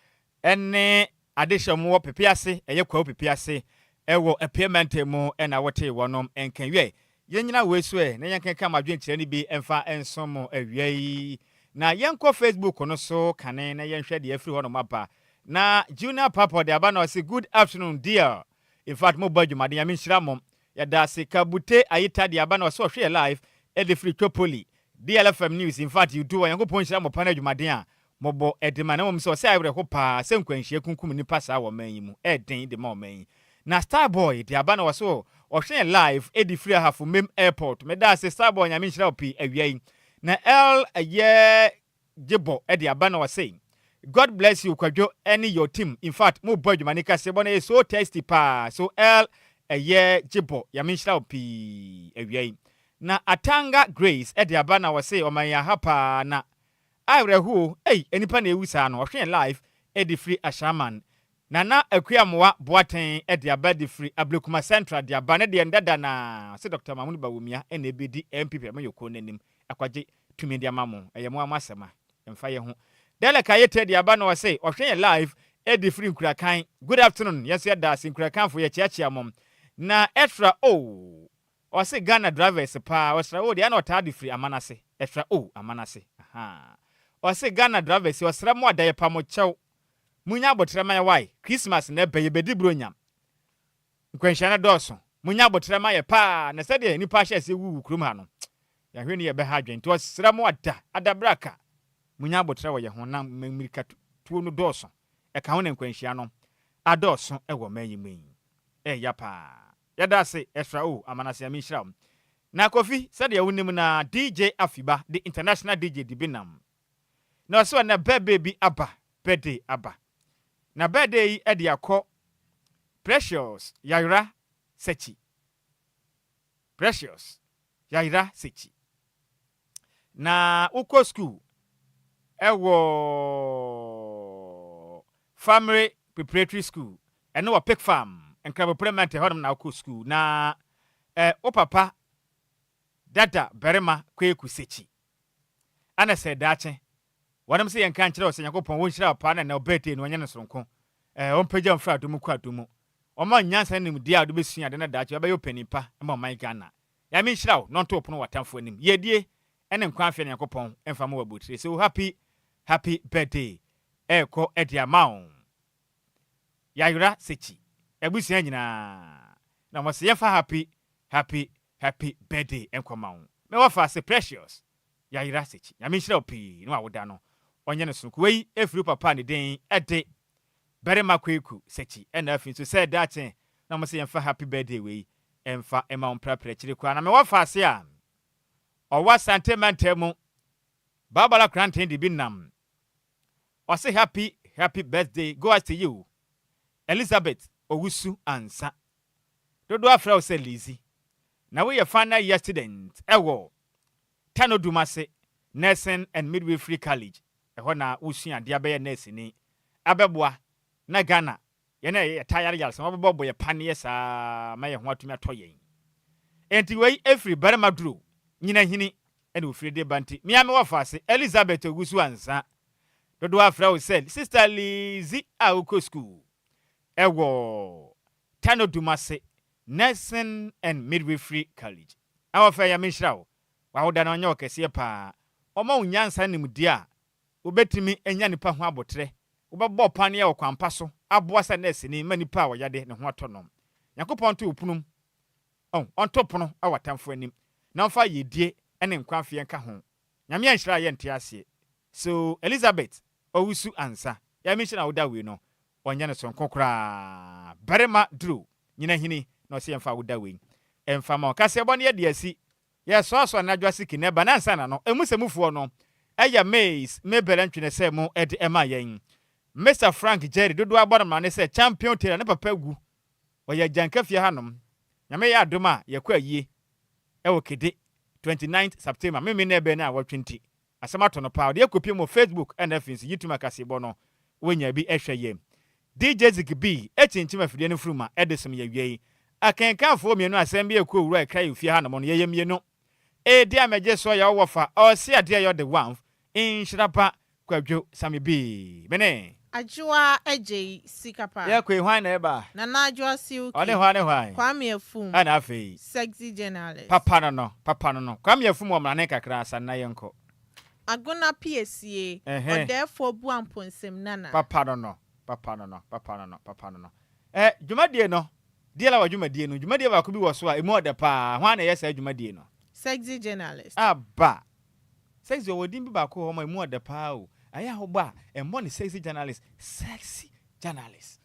ne Adehye a wɔwɔ pepe ase, ɛyɛ Kwawu pepe ase wɔ Apue mantam mu na wotee wɔnom nka. Wiɛ, yɛnnyina wei so ɛ na yɛnkenkan mo adwenkyerɛ no bi mfa nsom mo awia yi. Na yɛnkɔ Facebook no so kane na yɛnhwɛ deɛ afiri hɔnom aba. Na Junior Papa ɔde aba na ɔse good afternoon dear. In fact mobɔ adwumaden, Nyame nhyira mo. Yɛdaase. Kabute Ayita de aba na ɔse ɔhwɛ yɛ live de firi Twopoli. DLFM news in fact you do well Nyankopɔn nhyira mo pa ne adwumaden a mobɔ de ma na mmom sɛ ɔsɛ awerɛho paa sɛ nkwanhyia kunkum nnipa saa wɔ ɔman yi mu ɛɛden de ma ɔman yi. Na Starboy de aba na ɔse ɔhwɛ yɛn live de firi Ahafo Mem Airport. Medaase Starboy Nyame nhyira wo pii awia yi. Na El ɛyɛ Gyebɔ de aba na ɔse God bless you Kwadwo ɛne your team infact mo bɔ adwuma ne kaseɛbɔ no ɛyɛ so tasty paa so El ɛyɛ Gyebɔ Nyame nhyira wo pii awia yi. Na Atanga Grace de aba na ɔse ɔma yɛn aha paa na awerɛhoɔ ei nnipa na ɛwu saa no ɔhwe yɛn live de firi Ashaiman Nana Akua Amoah Boateng de aba de firi Ablekuma Central de aba ne deɛ ndada na ɔse Doctor Mahmoud Bawumia na ɛbɛdi NPP amanyɔkuo no anim akwagye tumi de ama mo ɛyɛ mo ara mo asɛm a ɛmfa yɛ ho Derek Ayete de aba na ɔse ɔhwɛ yɛn live de firi Nkurakan good afternoon yɛn nso yɛda ase Nkurakanfo yɛkyeakyea mo na ɛtra oh Ɔse Ghana drivers paa ɔsrɛ wo deɛ na ɔtaa de firi aman ase ɛtra oh aman ase ahaa ɔse Ghana drivers yi ɔsrɛ mo ada yɛpa mo kyɛw munya abotrɛ ma yɛ wai Christmas na ɛbɛ yɛbɛdi bronya nkwanhyia no dɔɔso munya abotrɛ ma yɛ paa na sɛdeɛ nipa ahyɛ aseɛ wuwu kurom ha no yɛahwɛ ni yɛbɛha adwene nti ɔsrɛ mo ada adabraka munya abotrɛ wɔ yɛ ho na mmirika tuo no dɔɔso ɛka ho na nkwanhyia no adɔɔso ɛwɔ man yi mu yi ɛɛya paa. Yɛda ase Ɛsra o Amanase Nyame nhyira wo. Na Kofi sɛdeɛ wonim no ara DJ Afiba the international DJ de bi nam. Na ɔse ɔnɛ birthday bi aba birthday aba. Na birthday yi de akɔ Precious Yayra Sekyi Precious Yayra Sekyi. Na wokɔ school ɛwɔ Family Preparatory School, ɛno wɔ Pick Farm, Nkrabopre Mɛntɛ hɔnom na wokɔ school. Na eh, wo papa dada barima Kweku Sekyi. Ɛna sɛ daakye wɔnom sɛ yɛnka nkyerɛ wo sɛ Nyankopɔn wɔnhyira wo paa na ɛnɛ wo birthday no wɔnyɛ no soronko. Eh, wɔmpagya wo mfiri adom mu kɔ adom mu. Wɔma wo nyansa ne nimdeɛ a wode bɛsua ade na daakye wobɛyɛ ɔpanin pa ma ɔman Ghana. Nyame nhyira wo na ɔnto wo pono wɔ atamfo anim. Yiedie ne nkwa afeɛ na Nyankopɔn mfa ma wo abotire. So happy happy birthday ɛrekɔ de ama wo. Yayera Sekyi abusua nyinaa na wɔse yɛmfa happy happy happy birthday nkɔ ma wo. Me wɔfa ase Precious. Yayera Sekyi. Nyame nhyira wo pii na wawoda no ɔnyɛ no sononko. Wei ɛfiri wo papa a ne din de Barima Kweku Sekyi ɛna afei nso sɛ daakye na ɔmo sɛ yɛmfa happy birthday wei ɛmfa ɛma wo mprapra akyire koraa na mewɔ faase a ɔwɔ Asante mantam mu Barbara Kranten de bi nam ɔse happy happy birthday go out to you Elizabeth Owusu Ansa dodoɔ afrɛ wo sɛ Lizzy na woyɛ final year student ɛwɔ Tano Dumase Nursing and Midwifery College ɛhɔ na wosua adeɛ abɛyɛ nurse ni abɛboa na Ghana yɛn a yɛtaa yare yaresɛm abɛbɔbɔ yɛ paneɛ saa ma yɛn ho atumi atɔ yɛn. Enti wei ɛfiri barima duro nyinahini ɛna ofiri de ba nti mea me wɔfaase Elizabeth Owusu Ansah dodoɔ afrɛ wo sɛ Sister Lizzy a wokɔ school ɛwɔ Tano Dumase Nursing and Midwifery College. Awɔfɛ Nyame nhyira wo wawoda no ɔnyɛ wo kɛseɛ paa ɔma wo nyansa ne nimdeɛ a wobɛtumi anya nipa ho abotrɛ wobɛbɔ paneɛ wɔ kwan pa so aboa sɛ nɛɛseni ma nipa a wɔyade ne ho atɔ no. Nyankopɔn nto wo pono mu oh, ɔnto pono wɔ atamfo anim na ɔmfa yiedie ne nkwa mfeɛ nka ho. Nyame anhyira a yɛnte aseɛ. So Elizabeth Owusu Ansah, Nyame nhyira na woda wei no ɔnyɛ no soronko koraa. Barima duro nyinahini na ɔsɛ yɛmfa woda wei mfa ma wo. Kaseɛbɔ no yɛde asi yɛsoasoa anadwo ase ki na ɛba na ansa na no emu sɛ mufoɔ no ɛyɛ Mays Mabel Antwi na ɛsɛ mo ɛde ɛma yɛn. Mister Frank Jerry dodoɔ abɔ no mmrane sɛ Champion Taylor ne papa awu ɔyɛ agyanka fie hanom. Nyame yɛ adom a yɛkɔ ayie ɛwɔ Kede 29th September meme na ɛbɛn na awɔtwe nti asɛm ato no paa ɔde akɔpie mu wɔ Facebook ɛna afei nso YouTube akaseebɔ no wonya bi ɛhwɛ yɛ. DJ Ziggy B ɛkyinkyim afidie no mfuruma ɛde som yɛ wiei. Akenkanfoɔ mmienu asɛm bi ɛkɔ owura ɛkra yɛ ofie hanom no yɛyɛ mmienu. Edi a mɛgye soɔ yɛ ɔwɔ fa ɔse adeɛ yɛ ɔde wanf nhyira pa Kwadwo Sammy B mene. Adwoa Agyei sika pa. Yɛ koe hwan na ɛba. Nana Adwoa Silky. Ɔne hwan ne hwan. Kwame Afum. Ɛna afei. Sexy journalist. Papa no no papa no no Kwame Afum wɔ mmrane kakra asa na yɛnkɔ. Agona Piesie. Ɛhɛn. Ɔdɛɛfoɔ Buamponsem Nana. Papa no no papa no no papa no no papa no no Ɛ dwumadie no Dear our dwumadie no dwumadie baako bi wɔ so a ɛmu ɔdɛ paa hwan na ɛyɛ saa dwumadie no. Sexy journalist. Aba! Sexy ɔwɔ din bi baako wɔ hɔ ma ɛmu ɔdɛ paa o. Ɛyɛ a wobɔ a ɛmmɔ no sexy journalist, sexy journalist.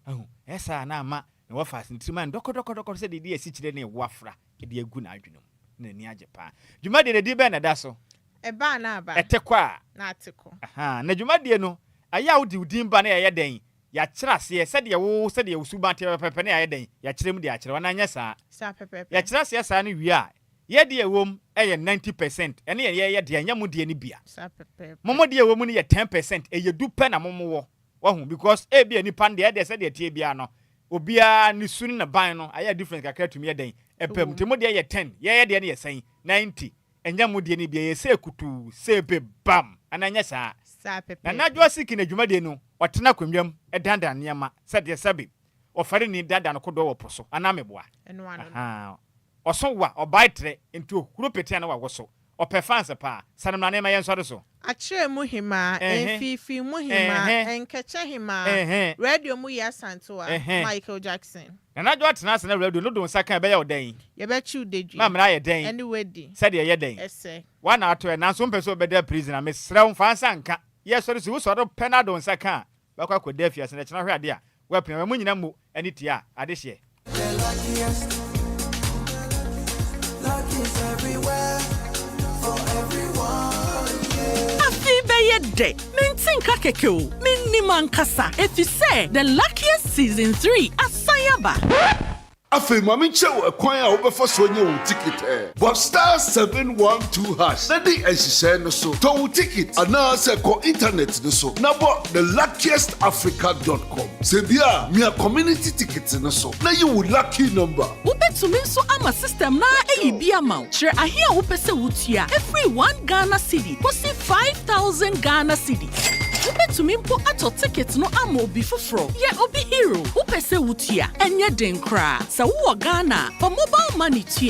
Ahu, ɛyɛ saa a na ama ne wɔfaase ne tirim ayɛ no dɔkɔdɔkɔdɔkɔ sɛ deɛ ɛde asikyire ne ɛwo afra de agu n'adwene mu. Na n'ani agye paa. Dwumadie no edin bɛn na ɛda so? Ɛba a na aba. Ɛte kɔ a. Na ate kɔ. Ahaa, na dwumadie no, ɛyɛ a wode wo din ba na yɛyɛ dɛn? Yɛakyerɛ aseɛ sɛdeɛ wo, sɛdeɛ wo suban teɛ pɛpɛpɛ na yɛayɛ dɛn? Yɛakyerɛ mu de akyerɛ wo anaa ɛnyɛ saa? Saa pɛpɛpɛ. Yɛkyerɛ aseɛ saa no wie a, Yɛ deɛ ɛwɔ mu yɛ 90% ɛne yɛn yɛyɛ deɛ ɛnyɛ mo deɛ no bia. Mo mo deɛ ɛwɔ mu no yɛ 10% ɛyɛ du pɛ na mo mo wɔ. Wahu because ebia nipa no deɛ ɛdeɛ sɛdeɛ ɛteɛ biara no obiara ne su ne ne ban no ayɛ difference kakra tumi yɛ dɛn ɛba mu nti mo deɛ yɛ 10 yɛyɛ deɛ no yɛ sɛn 90 ɛnyɛ mo deɛ no bia yɛ sɛ kutuu sɛ be bam anaa ɛnyɛ saa. Nana Adwoa Siki na dwumadie no ɔtena akonnwa mu dandan nneɛma sɛdeɛ sɛbe ɔfɛreni dandan no kodoɔ wɔ po so anaa meboa. Ahaa. Ɔso wa, ɔbae trɛ, nti ohuro pete a na wawoso. Ɔpɛ fans paa. Sane mmra ne ma yɛnsɔre so. Akyerɛ mu hemaa, Ɛhe. mfiifii mu hemaa, Ɛhe. nkɛkyɛ hemaa, Ɛhe. radio mu yi Asantewa, Ɛhe. Michael Jackson. Nana Adwo atena ase na radio no do nsa ka a ɛbɛyɛ wo dɛn? Yɛbɛkyew dadwi. Ma mmara ayɛ dɛn? Ɛne wadi. Sɛdeɛ ɛyɛ dɛn? Ɛsɛ. Woa na ato ɛ, nanso wompɛ sɛ wobɛda prison a, mesrɛ wo mfa nsa nka. Yɛsɔre so, wosɔre pɛ na ade wo nsa ka a, Bɛkɔ akɔda afiase na kyena hwɛ ade a woapia wɔn nyina mmu ani tia adehyeɛ. Afei bɛyɛ dɛ! Mente nka kɛkɛ o, mennim ankasa, efisɛ The Luckiest Season 3 asan aba! Afei ma menkyerɛ wo ɛkwan a wobɛfa so anya wo ticket ɛ. Bɔ *712# na di nhyehyɛe no so. Tɔ wo ticket anaasɛ kɔ intanɛt no so na bɔ theluckiestafrica dot com. Sɛ bi a, mia Community Ticket no so na yi wo lucky number. Wobɛtumi nso ama system no ara ayi bi ama wo. Kyerɛ ahe a wopɛ sɛ wotua, ɛfiri one Ghana cedi kɔsi 5,000 Ghana cedi. Wobɛtumi mpo atɔ ticket no ama obi foforɔ. Yɛ obi hero. Wopɛ sɛ wotua? Ɛnyɛ den koraa. Sɛ wowɔ Ghana a, fa mobile money tua.